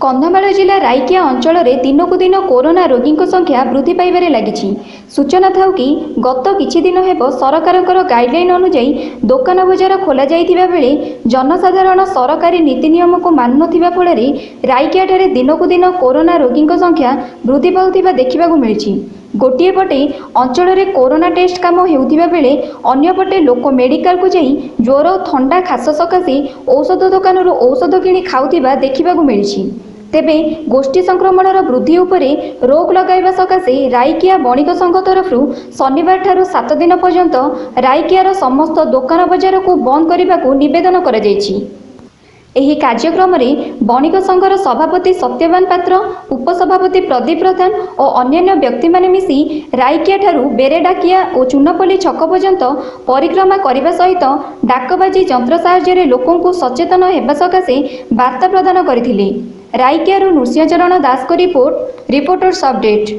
କନ୍ଧମାଳ ଜିଲ୍ଲା ରାଇକିଆ ଅଞ୍ଚଳରେ ଦିନକୁ ଦିନ କରୋନା ରୋଗୀଙ୍କ ସଂଖ୍ୟା ବୃଦ୍ଧି ପାଇବାରେ ଲାଗିଛି। ସୂଚନା ଥାଉ କି, ଗତ କିଛି ଦିନ ହେବ ସରକାରଙ୍କର ଗାଇଡଲାଇନ୍ ଅନୁଯାୟୀ ଦୋକାନ ବଜାର ଖୋଲାଯାଇଥିବା ବେଳେ ଜନସାଧାରଣ ସରକାରୀ ନୀତି ନିୟମକୁ ମାନୁନଥିବା ଫଳରେ ରାଇକିଆଠାରେ ଦିନକୁ ଦିନ କରୋନା ରୋଗୀଙ୍କ ସଂଖ୍ୟା ବୃଦ୍ଧି ପାଉଥିବା ଦେଖିବାକୁ ମିଳିଛି। ଗୋଟିଏ ପଟେ ଅଞ୍ଚଳରେ କରୋନା ଟେଷ୍ଟ କାମ ହେଉଥିବା ବେଳେ ଅନ୍ୟପଟେ ଲୋକ ମେଡିକାଲକୁ ଯାଇ ଜ୍ୱର, ଥଣ୍ଡା, ଖାସ ସକାଶେ ଔଷଧ ଦୋକାନରୁ ଔଷଧ କିଣି ଖାଉଥିବା ଦେଖିବାକୁ ମିଳିଛି। ତେବେ ଗୋଷ୍ଠୀ ସଂକ୍ରମଣର ବୃଦ୍ଧି ଉପରେ ରୋକ ଲଗାଇବା ସକାଶେ ରାଇକିଆ ବଣିକ ସଂଘ ତରଫରୁ ଶନିବାରଠାରୁ 7 ଦିନ ପର୍ଯ୍ୟନ୍ତ ରାଇକିଆର ସମସ୍ତ ଦୋକାନ ବଜାରକୁ ବନ୍ଦ କରିବାକୁ ନିବେଦନ କରାଯାଇଛି। ଏହି କାର୍ଯ୍ୟକ୍ରମରେ ବଣିକ ସଂଘର ସଭାପତି ସତ୍ୟବାନ ପାତ୍ର, ଉପସଭାପତି ପ୍ରଦୀପ ପ୍ରଧାନ ଓ ଅନ୍ୟାନ୍ୟ ବ୍ୟକ୍ତିମାନେ ମିଶି ରାଇକିଆଠାରୁ ବେରେଡାକିଆ ଓ ଚୂନପଲ୍ଲୀ ଛକ ପର୍ଯ୍ୟନ୍ତ ପରିକ୍ରମା କରିବା ସହିତ ଡାକବାଜି ଯନ୍ତ୍ର ସାହାଯ୍ୟରେ ଲୋକଙ୍କୁ ସଚେତନ ହେବା ସକାଶେ ବାର୍ତ୍ତା ପ୍ରଦାନ କରିଥିଲେ। ରାଇକିଆରୁ ନୃସିଂହଚରଣ ଦାସଙ୍କ ରିପୋର୍ଟ, ରିପୋର୍ଟର୍ସ ଅପଡେଟ୍।